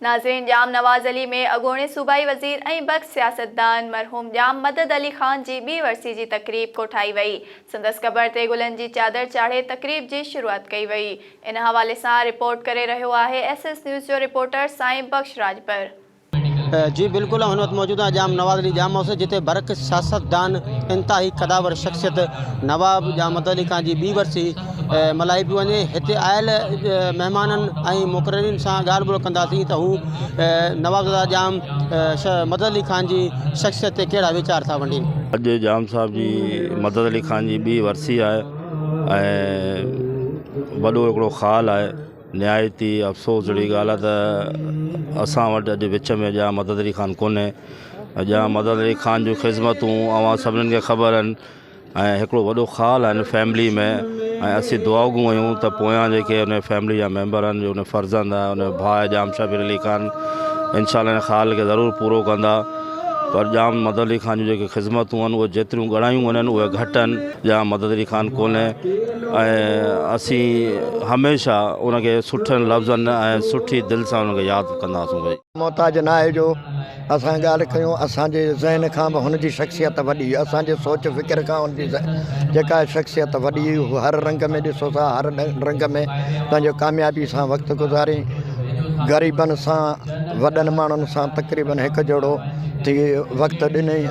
ناظرين ڄام نواز علي ۾ اڳوڻي صوبائي وزير ۽ بخت سياستدان مرحوم ڄام مدد علي خان جي ٻي ورسي جي تقريب ڪوٺائي وئي سندس قبر تي گلن جي چادر چاڙهي تقريب جي شروعات ڪئي وئي ان حوالي سان رپورٽ ڪري رهيو آهي ايس ايس نيوز جو رپورٽر سائين بخش راڄپر. جي بلڪل آئون هن وقت موجود آهيان ڄام نواز علي ڄام هائوس جتي برک سياستدان انتهائي قداور شخصيت نواب ڄام مدد علي خان جي ٻي ورسي ملهائي پئي وڃي هتي آيل مهمانن ۽ مقررين سان ڳالهه ٻولهه ڪنداسين ته هو نوابزاده ڄام مدد علي خان جي شخصيت تي ڪهڙا ويچار ٿا ونڊين. اڄ ڄام صاحب جي مدد علي خان جي ٻي ورسي آهي ۽ وڏو هڪڙو خال آهي نهايت ئي افسوس جهڙي ڳالهه آهي ته اسان وٽ اڄ وچ ۾ ڄام مدد علي خان ڪونهي ڄام مدد علي خان جون خدمتون اوهان سڀني کي خبر آهن ۽ هڪڙو وڏو خال آهي هن فيملي ۾ ۽ اسين دعا گو آهيون ته پويان جيڪي ان فيملي جا ميمبر آهن جو ان فرزند آهي ان ڀاء ڄام شبير علي خان انشاء الله ان خال کي ضرور پورو ڪندا پر ڄام مدد علي خان جون جيڪي خدمتون آهن اهي جيتريون ڳڻايون وڃن اهي گهٽ آهن ڄام مدد علي خان ڪونهي ۽ اسين هميشه ان کي سٺن لفظن ۽ سٺي دل سان ان کي ياد ڪنداسون ڀئي. محتاج ناهي جو اسان ڳالهه ڪيون اسان جي ذهن کان به هن جي شخصيت وڏي اسان جي سوچ فڪر کان هن جي جيڪا شخصيت وڏي هو هر رنگ ۾ ڏسو ٿا هر رنگ ۾ پنهنجو ڪاميابي سان وقت گذاري غريبن سان وڏن ماڻهن سان تقريبن هڪ جهڙو ٿي وقت ڏنئي.